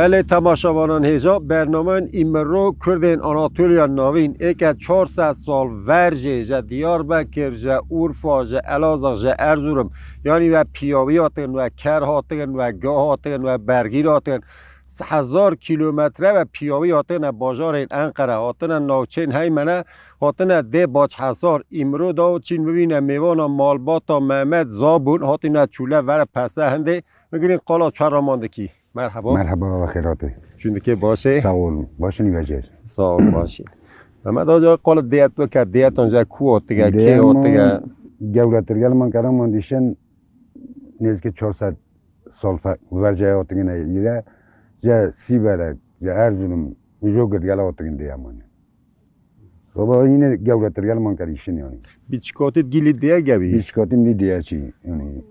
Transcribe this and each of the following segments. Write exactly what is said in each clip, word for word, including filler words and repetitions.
Belê temaşevanan hêja, bernameyên îmiro Kurdên Anatoliya Navîn êke çar sed sal ver jê ji Diyarbekir, ji Urfa, ji Elazığ, ji Erzurum, yanî ve piyawî hatin, ve ker hatin, ve ga hatin, ve bergîr hatin, hezar kîlometre ve piyawî hatine bajarên Enqere, hatine navçeyên heymene, hatine dê Baçhesar. Îmiro da çîn bibîne mêvana malbata Mehmet Zabûn, hatine çûle vere pese hindê. Bigirîn qala çerraman dikî. Merhaba. Merhaba, ve xêratê. Çûn dikê baş e? Sağ olun. Başın vecez. Sağ ol, baş e. Mehmet Hoca, qala diyet weke, diyetan ji ku hatige, kê Diyeman hatige? Gewretir gel man keraman dişin nêzikî çar sed sal fe-, verce hatigine îre, ji Sîberek, ji Erzurum, ji Jogird gel hatigin diyeman. Baba yine gewretir gel man kerîşin yani. Biçikotî gilî diye gebî. Biçikotî mi diye çi yani.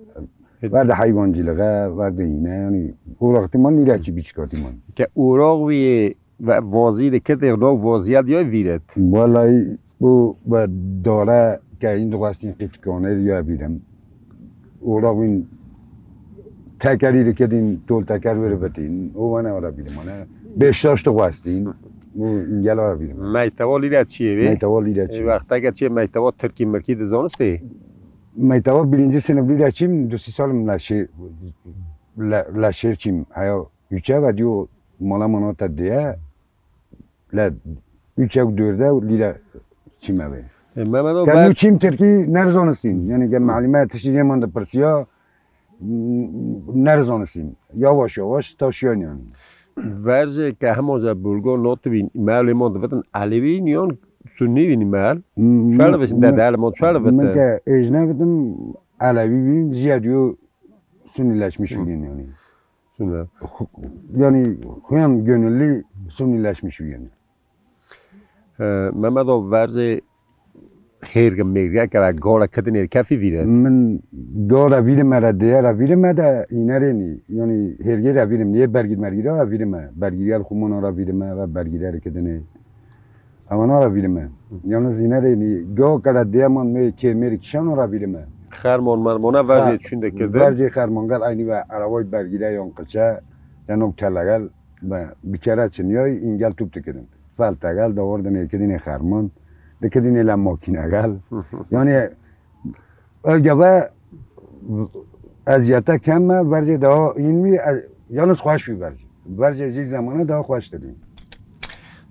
Evet. Verde hayvancılığa, verde yine yani. O vakti man nire çi biçikotî man. Ke uroq wî ve vozî de kete, no voziya diye vîret. Vallahi bu ve dore ke in dixwestin qîtikane diye bîrim. Uroq wîn tekerî dikedîn, tol teker were bitîn. O wana ora bîrim. Ana Beşiktaş dixwestin. Bu ingel ora bîrim. Meytewa lîre çi ye? Meytewa lîre çi? E, wexteke çi meytewa Tirkî mirkî dizanistê? Meytewa birinci sınıf lîre çim, du sî salim leşê-, le-, leşêr çim. Heya üçe ve diyo mala manata diye, le üçe û dörde lîre çime be. E, Mehmet abi, Ke ben nû çim Tirkî nerizanistîn. Yani ke malime tiştî jê man dipirsiya, nerizanistîn. Yavaş yavaş taşiyan yani. Verce ke hema ze bulgo notibîn, mevlê man divitin Elewî yan Sunnî bîn mel. M-, Şöyle m-, bisin m-, dede, elman şöyle bitin. Min ke êjne bitim Elewî bîn, ziya diyo Sunnileşmiş bîn yani. Sunni. Xu-, yani xuyan gönüllü Sunnileşmiş bîn yani. E, Mehmet o verce hêrge mêrge ke ve gala kedinê kefî vîret. Min gala vîrime re, diye re vîrime de înerê nî. Yani hêrgê re vîrim, niye bergîr mergîr re vîrime. Bergîriyel xumana re vîrime ve bergîrerê kedinê. Ewana re vîrime. Yalnız înerê nî. Go ke re diye man mê kê mêrî kişana re vîrime. Xermon mermona vercê Xer-, çûn de kirdin. Vercê xermon gel aynî ve eraway bergîre yan qiçe. Yanok telegel ve bikere çinyay îngel tûp dikirin. Fel tegel dawar dinê kidînê xerman, dikidînê le makîne gel. Yani ev geve eziyete kem me, vercê daha in wî, e, yalnız xweş wî vercê. Vercê jî zemane daha xweş dibî.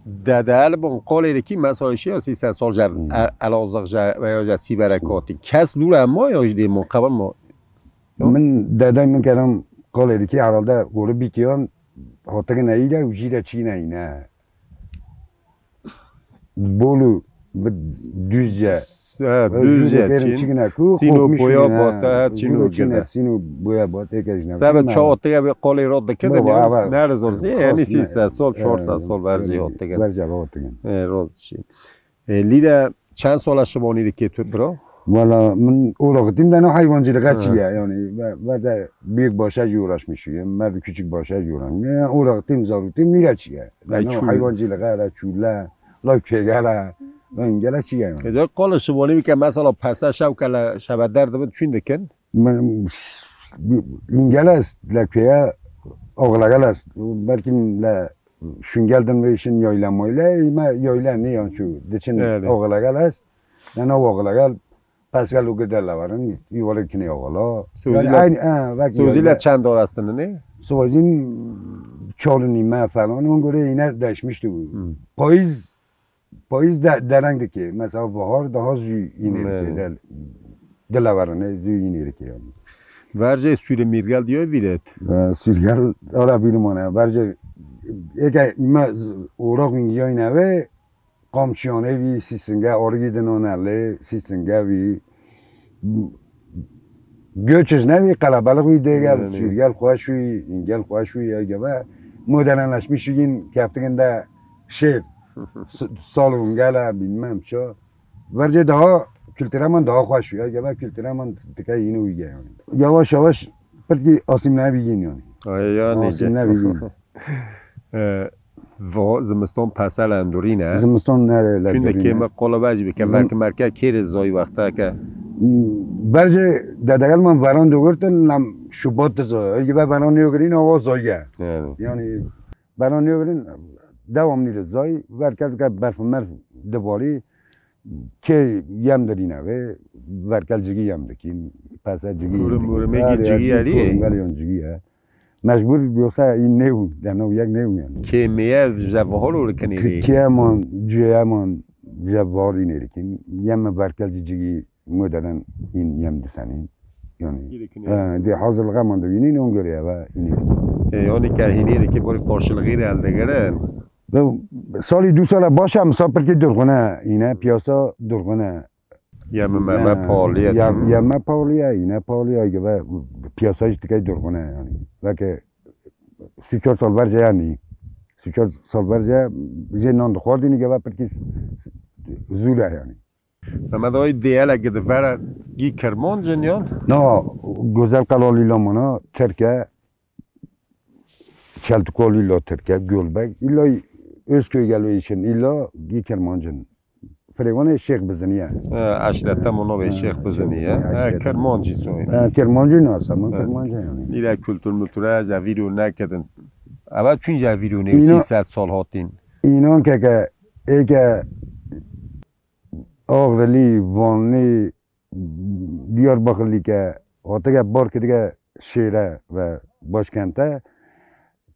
Dede el bon qolê dikî mesela şey ya sî sed sol je, e, Elazığ je veya je Sîberek hatî. Kes dûre ma ya jî dê ma qebal ma. Min dedey min keram qolê dikî herhalde gori bîkiyan hatigine î de û jî de çîne îne. Bolu bi Düzce. Ha, Düzce, Çîn. Çîn û Boya Bata, ha, Çîn û Gide. Sîn û Boya Bata, êke jî ne. Sebe çawa tege bi qolê rot dikidin ya, nerizon. Yanî sî sed sol, çar sed sol vercî hot digin. Vercî hot digin. E, rot çî. E, lîre çend sola şivanî dikê tu bira? Valla min uğraştım da ne hayvancılığa çiye yani. Ve, ve de büyük başa uğraşmışım. Ve de küçük başa uğraşmışım. Yani uğraştım, zarutim lîre çiye. Ay, çûl. Hayvancılığa da çûle, la kegala, ben gele çiye yani. E, de qala şivanî bike mesela pese şev kele şeve derdibin çûn dikin? Min, ingeles, le köye, oğla geles. Belki le Şûn gel din ve işin yayla mayla, îme yayla ne yan çû. Diçin oğla gel est. Nena oğla gel. Pes gel û gidel leverin. Yuvarı kine oğla. Sozî le çend orastin ne? Sozîn çol nîme falan. Ona göre yine değişmişti bu. Payız, payız de, dereng dike. Mesela bahar daha zü yine dike. Dileverin, zü yine dike yani. Verce sürü mirgel diyor viret. Sürgel ara bilim ona. Verce eke îme z-, orak yayne ve qamçiyane vî sîsinge, origî dinonelê sîsinge vî. Göçüz ne vî, qelebelik vî dê gel, sîr gel xweş vî, gel xweş vî, ya gebe modernleşmiş yîn keftikin de şêr. S-, salon gele, bilmem ço. Verce daha kültüre man daha xweş vî, ya gebe kültüre man tika yîn wî yani. Yavaş yavaş pirkî asimle bî yîn yani. Ay yani. Asimle bî yîn. E, vo, zimiston pese le endurî ne? Zimiston nere le endurî ne? Çunde kême qolo vecî bike, belki merke kêrê zoy wexta ke. Berce dedegel man veran dogurtin, lam Şubat dizo. Egi be veran neyogirîn, o zoy ye. Yani. Yani, Bera nêwerin, dewamlî li zay, verkel dike berf û merf dibarî, kê yem dirîne wê, verkel cigî yem dikîn, pese cigî Kûrim dikin. Mûrimê Her gî cigî yerdî erî? Kûrim belê yan cigî ye. Mecbûr yoksa î nêw, dena û yek nêw yani. Kê meye ji vahol û li kenê Kê-, rê? Kêyeman, cêyeman, ji var î nêdikin. Yem verkel cigî modelen în yem disenîn. Yani, Gî dikin e, yani. Di hazırlığa man dibînin, on göre eve înê. E, yani ke hînê dike borî qarşılığı rê eldegirin. Ve salî du sala başa misafirkî durgune, yine piyasa durgune. Yeme meme pahalı ye. Yeme pahalı ye, yine pahalı ye, ve piyasa jî tikey durgune yani. Belki si çar sal verce yani. Si çar sal verce jê nan dixwardî, nî geve pirkî s-, s-, zûle yani. Mehmet Ağay, dêyelek di vera gî Kirmancin yan? Na, Gozel Kalalî la mana Tirke, Çeltikol îla Tirke, Gölbek, îla Özköy gelo için, îla gî Kirmancin. Firêvanê Şêx Biziniye. He, eşrete mono ve Şêx Biziniye. He, Kirmancî soyun. He, Kirmancî nasa, min Kirmancî yani. Îla kültür mültüre ze vîdeo nekedin. Eva çün ze vîdeo ne Îna- sî sed sal hatin. Înan ke ke, ê ke Ağrılî, Vanlî, Diyarbakırlî ke hatike bar kidike şêre ve başkente,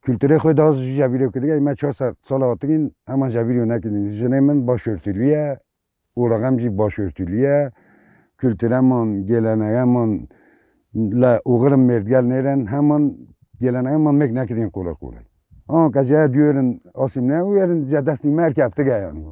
kulturê xwe daha ji jevîrê kidike, me çar sed sala hatikîn, heman jevîrê nekidin. Jinê min başörtülü ye, oğlağem jî başörtülü ye. Kultureman, gelenegeman, le oğlum mêrdgel nêren, heman gelenegeman mêk nekidin kolay kolay. Ama ke jê diyorin, asim ne uyerin, jê destî me erkeftige yani.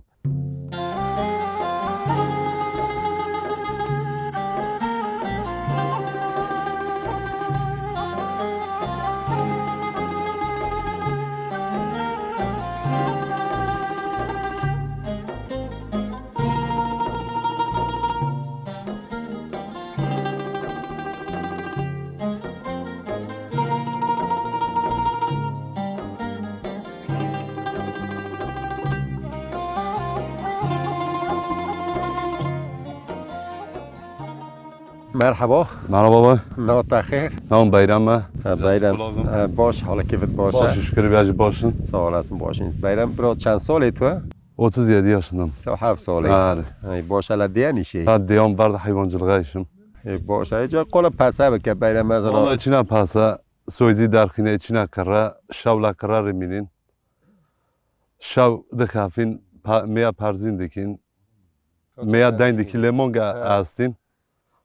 Merhaba. Merhaba baba. Navta xêr? Navim Beyram e. Ha, Beyram. Lazım. Ha, baş, hala keyfet baş. Baş, şükür, biraz başın. Sağ olasın, başın. Beyram, bro, çend salê tu? Otuz yedi yaşındayım. Sağ haf salê. Hadi. Ay, baş, hala diyen işi. Ha, devam vardı hayvancılığa işim. E, baş, ay, ca kola pese bike Beyram, mesela. Onun içine pese, soyzi derxine, içine kırra, şavla kırra riminin. Şav dixafin, pa-, meya perzin dikin. Meya deyn dikin, lemonga astin.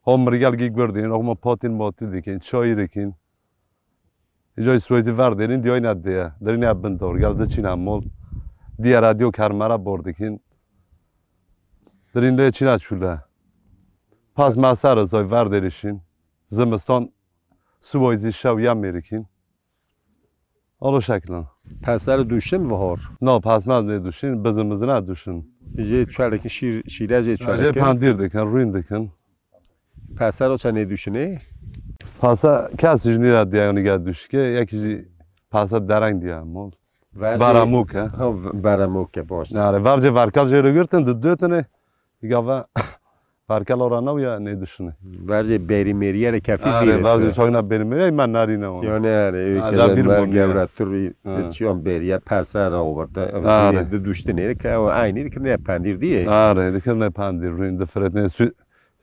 Ho mirgel gi gurdin, okma patin mati dikin, çayı dikin. Ijo swezi ver derin, diyo ina diye. Derin ya bin dor, gel de çina mol. Diye radyo karmara bordikin. Derin de çina çula. Pas masar zoy ver derişin. Zimistan swezi şav ya merikin. Alo şeklan. Peser duşin vihor. No, pesmez ne duşin, bizim bizine duşin. Jê çuelek şîr, şîre jê çuelek. Jê pandir dikin, rûn dikin. Peser o çenê duşinê? Pasa kes ji nîra diye yani gel duşke, yek ji pasa dereng diye mol. Verce- Baramuke. Ha, v-, baramuke, baş. Yani verce verkal jê girtin, di dötene. Gava Parkela ra naw ya nê duşine. Vercê berî mêrî yere kefî Are, vîrê. Vercê çayna berî mêrî, men narîne wan. Yani, yani, Ha, ülkede da bir mer bon ya. Gevra tur Ha. Çiyan berî ya pese ra oberta. Are. Di duştine ke o aynı ki ne pendir diye. Are, dikir ne pendir, rûn di firetine, sü-,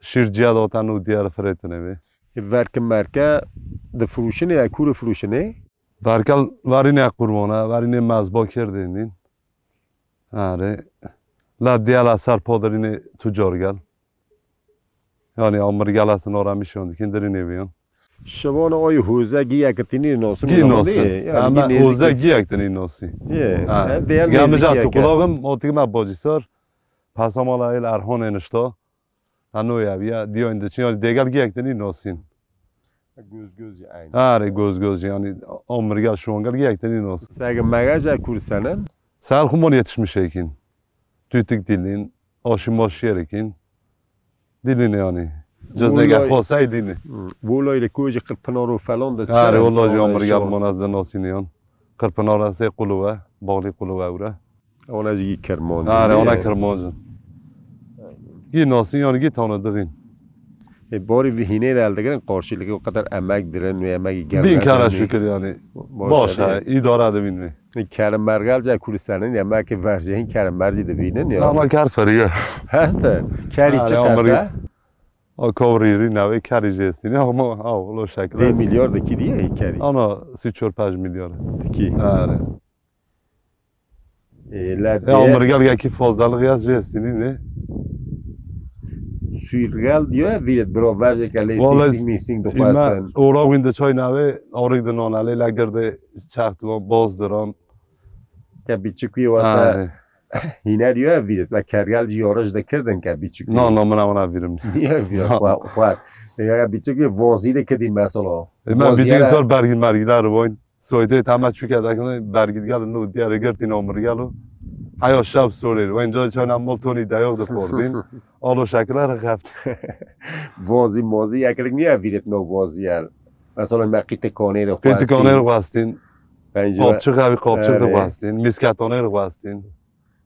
şîr ciya da otan û diğer firetine be. Verke merke di furuşine ya kuru furuşine. Verkel varine qurbana, varine mezba kerdin din. Are. La diye la ser podirine tucar gel. Yani amir gel asin oramişon dikin dirine biyon. Şevana oy huze giyek tini nosu. Gi nosi. Yani ama gi nezi huze giyek tini nosi. Ye. Ha. Yani değer gelmiş nezi giyek. Gelmiş tu kulağım, otik me bacısar. Pasamala el Erhon enişte. Ha, no ya, ya, diyo indi çin, yani degel giyek tini nosin. Göz göz ya aynı. Ha, re göz göz yani, amir gel şu an gel giyek tini nosin. Sege megaja kur senen? Sel xumon yetişmiş ekin. Tütük dilin, aşı maşı yerekin. Dilin yani. Cezne gel pasay dilin. Bu olayla koji Kırpınar o falan da. Ha, re vallahi amir gel manaz da nosin yan. Kırpınar se kuluve, bağlı kuluve ure. Ona jî Kirmancî. Are, ona Kirmancî. Gî nasîn yani gî tane dixîn. E, borî vî hînê de eldigirin qarşılığı o kadar emek dirin ve emek geldi. Bin kere şükür yani. Baş e, idare de bin mi? Kerim Mergel ca Kurdistanê, ya me ki verjeyên Kerim Mergî dibînin ya. Ama ker feriye. Heste. Kerî çi qese? O kovrîrî navê kerî jê stînî, ama ha, lo şekil. Dê milyar dikî diye hî kerî. Ana sî çor pej milyar. Dikî. Are. E, la E, diye Amerîka yekî fazlalık yaz jê stînî ne? Suîrgel diye vîret biro verjeke lê Vallahi sîsîng mîsîng me dixwestin. Ora wîn de çay navê, orik de nonelê, la girde çaxt boz diran. Ke biçik wî wasa. Are. Hîner yo ev vîret, ve kergel jî yorij dikirdin ke biçik wî. Na, na, min ewana vîrim. Niye vîret, xwe, xwe. Ya biçik wî vozî de kidî mesela. E, me biçik sor bergî mergîler boyn. Soytê tama çûke dekin, bergî gel, no diyare girtî no mir gelo. Haya şev sorê. Wen ca çana mol tonî dayok de xordin. Alo şekile re xeft. Vozî mozî, yeklik niye vîret no vozî el. Mesela me qîtê konê re xwestin. Qîtê konê re xwestin. Pencere. Qapçı xevi qapçı de Erê. Xwestin. Misketonê re xwestin.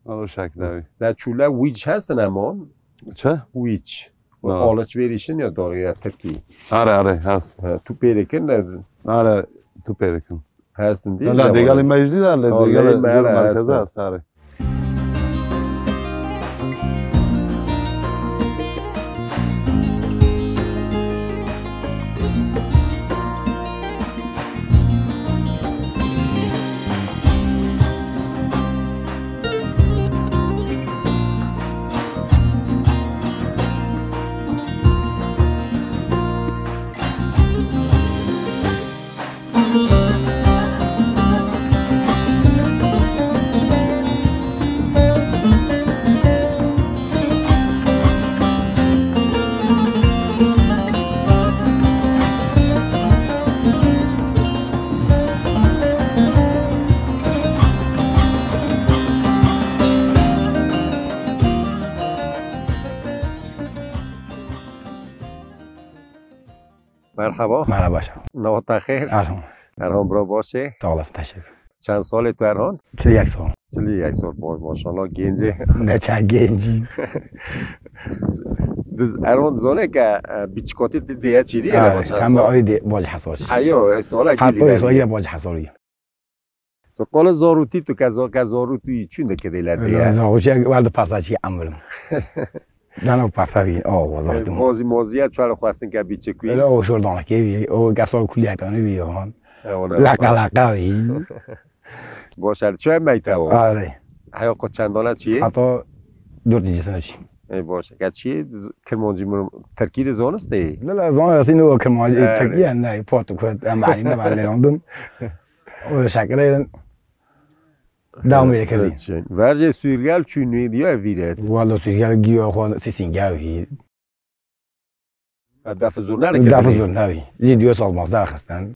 Alo şekle wî. La çûle wîç hestin emon? Çi? Wîç. Na. Aliç verişin ya doğru ya Tirkî. Are, are, hest. Ha, tu pêrekin ne? Are, tu pêrekin. Hestin değil. La degali mecdi de, la degali merkezi hest, are. Merhaba. Merhaba şef. Navata xêr. Erhan. Erhan bro baş e. Sağ olasın, teşekkür. Çend salê tu Erhan? Çil yek sal. Çil yek sal, baş, maşallah, gencê. Ne çend gencî. Diz, Erhan dizane ke, e, biçikotî di diye çîrî ye. Hem de ay de baş hesar. Ayo, e, sala Hatta o sala yine baş hesarî. Tu qala zarûtî tu ke za-, ke zarûtî çûn de kedê le diye. Zarûtî wer de pasa çî emrim. Dana pasa wî, o, zarûtî. Vozî moziye çar xwestin ke biçik wî. Öyle o şor dana ke wî, o ke sor kuliye tanı wî yohan. Laka laka wî. Boşer, çi meyte o? Are. Heya xo çendana çi ye? Hatta dördüncü sınıf çi. Ê, boş. Ke çi ye? Z-, Kirmancî mi-, Tirkî de zanist ê? La, la, zanist ê, o Kirmancî, Tirkî ne, pot ku em alî me ben lêrandin. O şekilde devam ê kerdî. Verjê Sûrgel çûn wî diye vîret. Wala Sûrgel giyo xo sîsîngev hî. Def zurna re Def zurna wî. Jî diyo sal mazar xistin.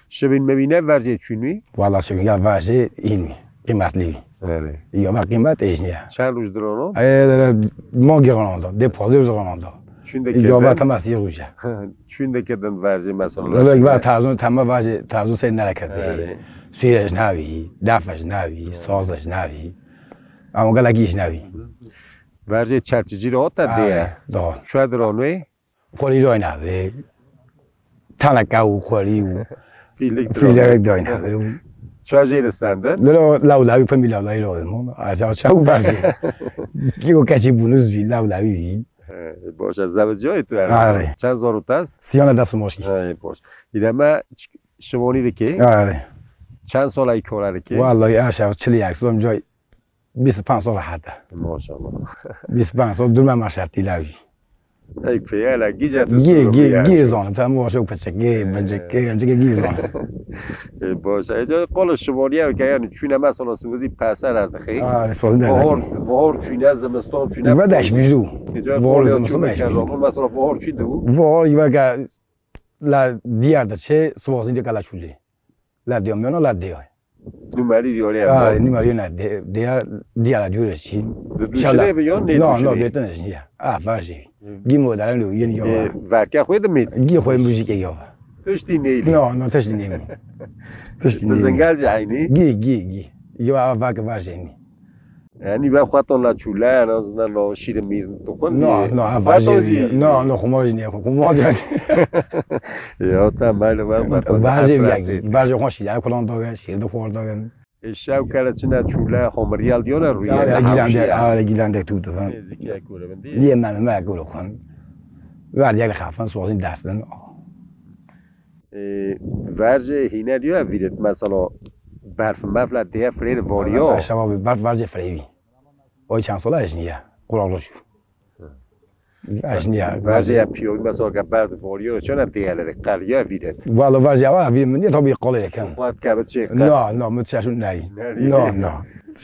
Şibîn mebîne verjê çûn wî? Wala şibîn ya verjê hîn wî. Qîmetli wî. Erê. Ya me qîmet êj niye. Çend roj dirano? Ê, ma girananda. Dê pazê roj girananda. Çûn de Ya me kedin. Tema sî roje. Çûn de kedin verjê mesela. Öyle ve tazun tema verjê, tazun sey nere kerdî. Erê. Suye jnavî, def jnavî, saz jnavî. Ama gelek jnavî. Verjê çerçicî re hota diye. Doğru. Çuye dirano wê? Xwerî rayna vê. Teneke û xwerî û Fîlik fîlek dayna vê û Çuye jê li sendin? Lilo lawlawî pemî lawlawî rawê mon. Aca çaw bajê. Ki o keçî bunuz vî lawlawî vî. He, boş e. Zeviciyayê tu Erhan? Are. Çend zarût est? Siyana dest moşkî. He, boş. Îdeme şimonî dikê? Are. Çend sola kora dikê? Vallahi aşağı çil yak. Son coy Bîst û pênc sal heta. Maşallah. Bîst û pênc sal durma me şertî lawî. Ey peyala gîce tu Gî, gî, gî zanim. Tam o şok peçekê, becekê, encikê gî zanim. E, baş. E, ca qolo şiboniye ke yani çûne mesela singizî peser erdixî. Aa, spazin de. Vahor, vahor çûne, zimistan çûne. Ve deş bizu. Vahor zimistan deş bizu. Mesela vahor çû de bu. Vahor iva ke la diyar de çe, spazin de kala çûle. La diya miyona la diya. Numarî diyarê ev. Ha, numarî ne, de, diya, diya la diyoruz çi. Duşine bi yon ne? No, no, duşine? Duşine ya. Ah, var şey. Gî modelin lo, yeni yo. E, verke xwe de mi? Gî xwe müzik e yo. Tiştî neydi? No, no, tiştî neydi. Tiştî neydi. Zengazî aynı. Gî, gî, gî. Yo, ah, var ke var şey. Yani ben xwetan la çûle, en azından la şîr mîr dixwin. No, no, ha, xwetan bajê jî. No, no, xumar jî niye, xumar jî. Ya, tamam, ben xwetan. Bajê ya, bajê xwe şîr, yani kulan da gel, şîr de xor da gel. Ê şew kere çine çûle xwe miryal diyona rûye. Are gîlendek, are gîlendek tu tu. Nêzîkê kûre bin dî. Diye me me kûre xwe. Ver diye xafan sozin destin. Ê, vercê hîne diyo ev vîret. Mesela berf merf la diye firê voriyo. Berf, berf vercê firê vî. O çend sola ez niye. Kural şu. Ez niye. Vercê ya piyo mesela ke berf voriyo. Çona diye le qaliya vîret. Valla vercê ya vîret min niye tabii kolay eken. Xwat ke bi çê. No, no, mi çeşun ney. No, no.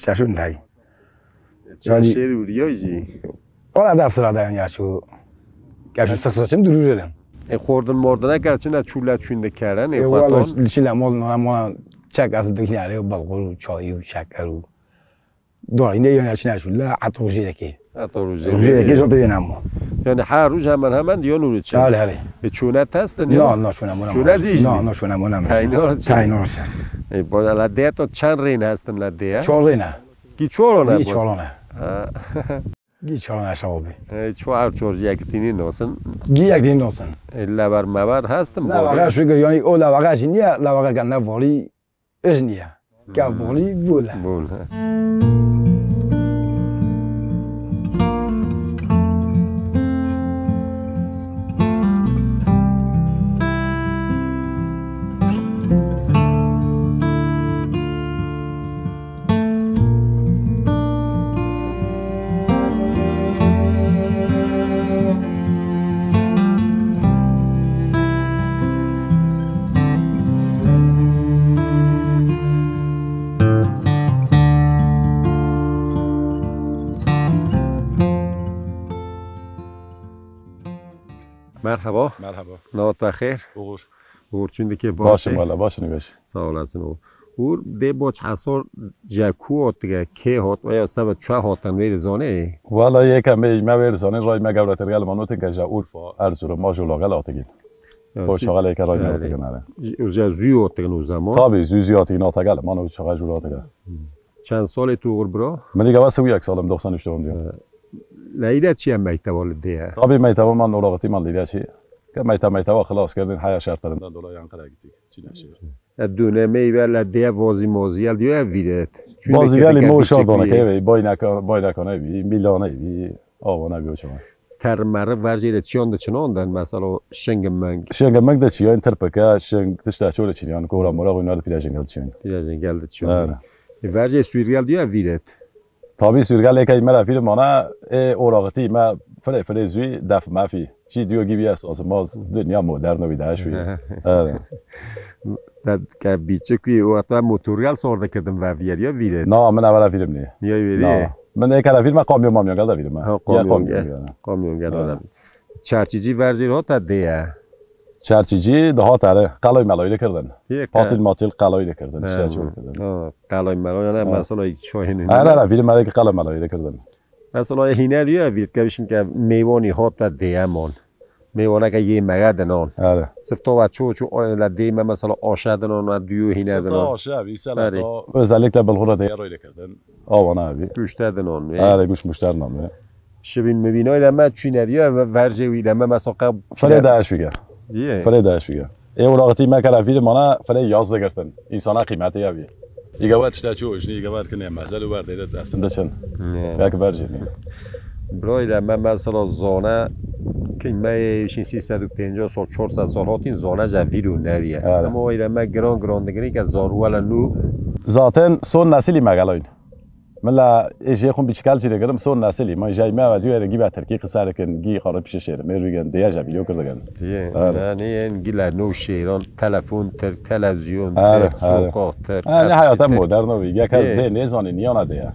Çeşun ney. Çend şêr û riyo jî. Ola da sırada yani ya şu. Ya şu sık sık şimdi duruyorum. E, xordin mordine gerçine çûle çûn dikeren, e, E, xwaton. Valla çile mol, mol, mol, çek aslında dikine, e, balgur, çay, şeker. Doğru, yine yöne çine çûle, at rojê deki. At rojê. Rojê deki zor yöne mo. Yani her roj hemen hemen diyor nuru çek. Hali, hali. E, çûne testin ya. No, no, çûne mona. Çûne zî. No, no, çûne mona. Taynor çek. Taynor çek. E, bu la deto çend rên hestin la diye? Çor rêne. Gî çor ona. Gî çor ona. Ha. Gî çor ona şawo bi. E, çor çor yek tînin olsun. Gî yek tînin olsun. E, lever mever hestin. Lever şu gir yani o lever jî niye lever gene vori iş niye. Ke vori bul. Bul, ha. Merhaba. Merhaba. Navê te xêr? Uğur. Uğur, çûn dikê baş. Başım valla, başını beş. Sağ olasın Uğur. Uğur, dê boç hesor je ku hot dige, kê hot veya sebe çe hotan veri zone? Valla yeka me, me veri zone, ray me gevretir gel manotin ke je Urfa, Erzurum, ma ju lagel atigin. Yani, o şaxal eke ray me atigin are. Je zü atigin o zaman. Tabii, zü zü atigin ata gel, mano şaxal ju atigin. Çend salê tu Uğur bro? Min ê gava sewî yek salim, doksan üç doğum diyor. Leyla çiye meyteva li diye? Tabii meyteva man olaxtî man lîra çi. Ke meyta meyteva xilas kerdin, haya şertlerinden dolayı Ankara'ya gittik. Çin eşi. E, dönemeyi ve la diye vozî mozî el diyor ev vîret. Bazı gelî mo şar dona ke evi, boyna boyna kone evi, milane evi, avana bir uçama. Termeri vercê de çiyan de çinan den mesela o şingimeng. Şingimeng de çiyan, tirpike, şing tişta çole çiyan, kora mora oynar pire jingel çiyan. Pire jingel de çiyan. Evet. E, vercê Sûriyel diyor ev vîret. Tabii Sûriyel eke me la vîr mana, e, oraxtî me fire fire zû def mefî. Jî diyor gibi esas maz dünya modern bir daha şu. Evet. Te ke biçik wî û heta motoryal sor dikirdim ve vîyeriya vîrê. Na, min evela vîrim nî. Niye vîrê? Na. Min ê kere vîrme kamyon mamyon gelda vîrime. Ha, kamyon gel. Kamyon gelda. Çerçîcî verzî hota diye. Çerçîcî daha tere. Qaloy meloy li kirdin. Patil matil qaloy li kirdin. İşte çok kirdin. Ha, qaloy meloy yani mesela şohin. Ara ara vîrime ki qaloy meloy li kirdin. Mesela hîne diyor ya vîr kevişim ke meyvoni hota diye mon. Mêwaneke yê me ya dinan. Are. Sifta ve ço ço la dê me mesela aşe dinan, ve duyo hîne dinan. Sifta aşe, vî sela to. Özellikle bilxura de yero ile kirdin. Awana abi. Guşte dinan. Are, guş muşter nam. Şibin mibînayla me çûneriye ve vercê wî le me mesela qe. Fele de eşuge. Ye. Fele de eşuge. Ê welaxtî me kere vîr mana fele yaz digirtin. Însana qîmetê ya vî. Îgewet işte çû, jî îgewet kinê mezel û wer dêre destin de çin. Yak vercê ne. Bro ile me mesela zone ki me şin sî sed û pêncî sal, çar sed sal hatin zone je vîr û neviye. Evet. Ama o ile me giran giran digirin ke zarwela nû. Zaten son nesilî me gelayn. Min la ê jê xwe biçikal çî dikirim, son nesilî. Ma jay me ve duyê re gî be tirkî qise dikin, gî xwe re pişê şêrim. Mêr wî gen, diye je vîdeo kir dikin. Diye. Evet. Yani en gî le nû şêran, telefon tirk, televizyon tirk, sokak tirk. Yani hayata modern o vî. Ya kes dê nêzanî, niyana dê ya.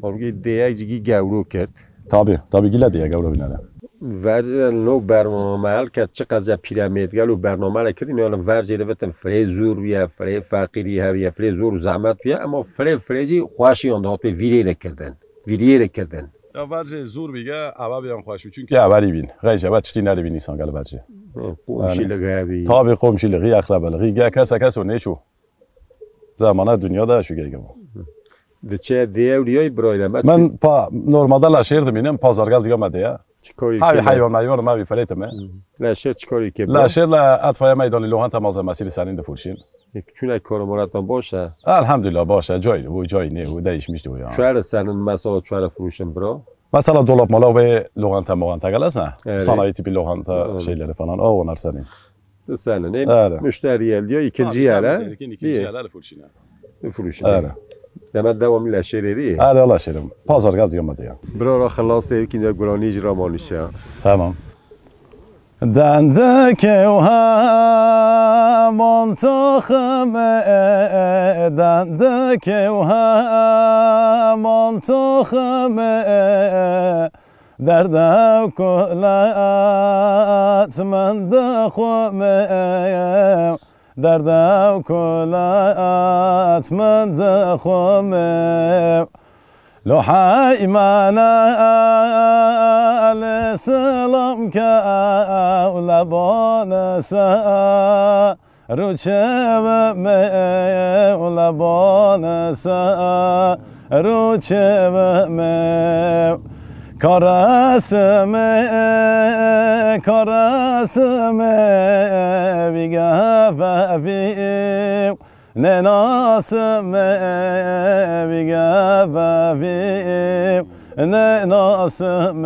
Halbuki dê ya jî gî gewro kir. Tabii, tabii gî le dê ya gewro bînere. Ver no bername hel ke çiqas ya pîremêd gel û bername le kirin, yani vercê li vitin firê zor bîye, firê feqîrî hebiye, firê zor û zehmet bîye, ama firê firê jî xweşiyan dihat pê vîrê de kirdin, vîriyê de kirdin. Ya vercê zor bîge, eva bîyan xweş bî. Çünkü ya verî bîn. Xeyş eva tiştî nerî bîn insan gel vercê. Hı, komşilik hebî. Tabii komşilik, eqrebelik. Ge kese keso nêçû. Zemana dünya da şu geyge bu. Diçe diye ewliyay birayla me. Min pa normalde la şehir dimînim, pazargal diga me diye. Çi karî Havî kê heywan meywan mavî felêtime. Leşer çi karî kê La şêr la etfaya meydanî loxanta malzemesî li serîn difurşîn. Çûne koromorat me baş e. Elhamdülillah baş e. Coy bu coy ne bu değişmiş de o ya. Çuere senin mesela çuere furuşun bro. Mesela dolap mala ve loxanta moxanta gelesne. Evet. Sanayi tipi loxanta Evet. şeyleri falan. O onlar senin. Senin ne? Evet. Müşteri geliyor ikinci yere. İkinci yerler furşine. Furuşun. Evet. Demek devamlı leşeri. Hadi Allah şerim. Pazar geldi yamadı ya. Bro ra xelas sevkin de gurani icra manişe. Tamam. Dendek ew heman taxim e, dendek ew heman taxim e, derde kulet min dixwim e, derde kulet min dixwim e. Lo heymene li silam ke û leban ser û çivim û leban ser û çivim. Karesim, karesim, bîgevevî. Nenasim, bîgevevî, nenasim.